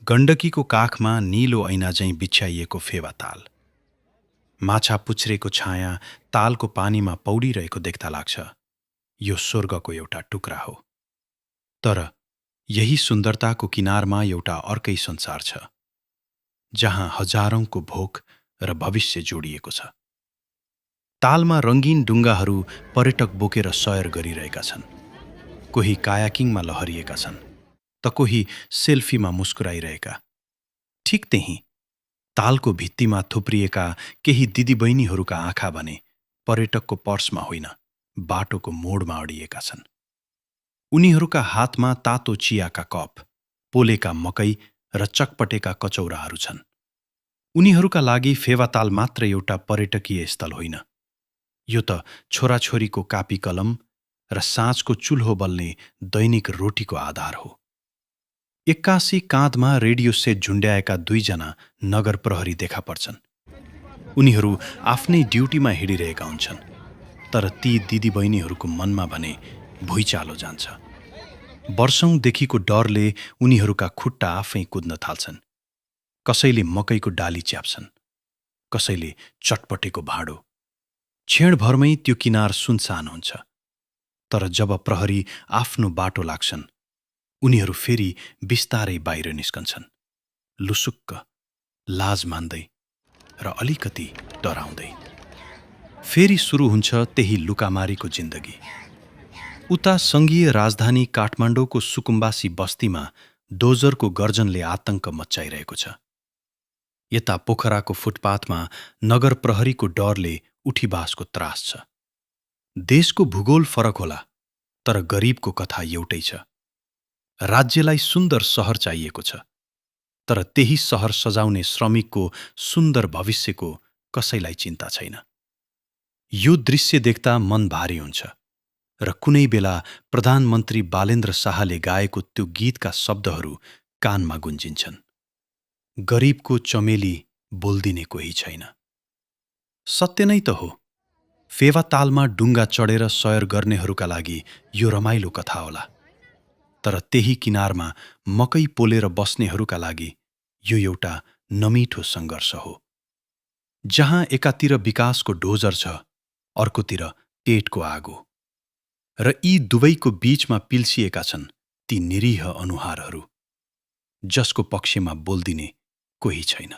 गण्डकीको काखमा नीलो ऐना झैं बिछ्याइएको फेवाताल। माछा पुच्छरेको छाया तालको पानीमा पौडिरहेको देख्दा लाग्छ यो स्वर्गको एउटा टुक्रा हो। तर यही सुन्दरताको किनारमा एउटा अर्कै संसार छ, जहाँ हजारौंको भोक र भविष्य जोडिएको छ। तालमा रंगीन डुङ्गाहरू पर्यटक बोकेर सयर गरिरहेका छन्। कोही कायाकिङमा लहरिएका छन्, त कोही सेल्फीमा मुस्कुराइरहेका। ठीक त्यही तालको भित्तीमा थुप्रिएका केही दिदीबहिनीहरूका आँखा भने पर्यटकको पर्समा होइन, बाटोको मोडमा अडिएका छन्। उनीहरूका हातमा तातो चियाका कप, पोलेका मकै र चकपटेका कचौराहरू छन्। उनीहरूका लागि फेवाताल मात्र एउटा पर्यटकीय स्थल होइन, यो त छोराछोरीको कापी कलम र साँझको चुल्हो बल्ने दैनिक रोटीको आधार हो। एक्कासी काँधमा रेडियो सेट झुण्ड्याएका दुईजना नगर प्रहरी देखा पर्छन्। उनीहरू आफ्नै ड्युटीमा हिँडिरहेका हुन्छन्, तर ती दिदीबहिनीहरूको मनमा भने भुइँचालो जान्छ। वर्षौंदेखिको डरले उनीहरूका खुट्टा आफै कुद्न थाल्छन्। कसैले मकैको डाली च्याप्छन्, कसैले चटपटेको भाँडो। क्षणभरमै त्यो किनार सुनसान हुन्छ। तर जब प्रहरी आफ्नो बाटो लाग्छन्, उनीहरू फेरि बिस्तारै बाहिर निस्कन्छन्, लुसुक्क, लाज मान्दै र अलिकति डराउँदै। फेरि सुरु हुन्छ त्यही लुकामारीको जिन्दगी। उता सङ्घीय राजधानी काठमाडौँको सुकुम्बासी बस्तीमा डोजरको गर्जनले आतंक मच्चाइरहेको छ। यता पोखराको फुटपाथमा नगर प्रहरीको डरले उठीबासको त्रास छ। देशको भूगोल फरक होला, तर गरीबको कथा एउटै छ। राज्यलाई सुन्दर सहर चाहिएको छ, तर त्यही सहर सजाउने श्रमिकको सुन्दर भविष्यको कसैलाई चिन्ता छैन। यो दृश्य देख्दा मन भारी हुन्छ र कुनै बेला प्रधानमन्त्री बालेन्द्र शाहले गाएको त्यो गीतका शब्दहरू कानमा गुन्जिन्छन्। गरीबको चमेली बोल्दिने कोही छैन। सत्य नै त हो। फेवातालमा डुङ्गा चढेर सयर गर्नेहरूका लागि यो रमाइलो कथा होला, तर त्यही किनारमा मकै पोलेर बस्नेहरूका लागि यो एउटा नमिठो सङ्घर्ष हो, जहाँ एकातिर विकासको डोजर छ, अर्कोतिर पेटको आगो, र यी दुवैको बीचमा पिल्सिएका छन् ती निरीह अनुहारहरू, जसको पक्षमा बोल्दिने कोही छैन।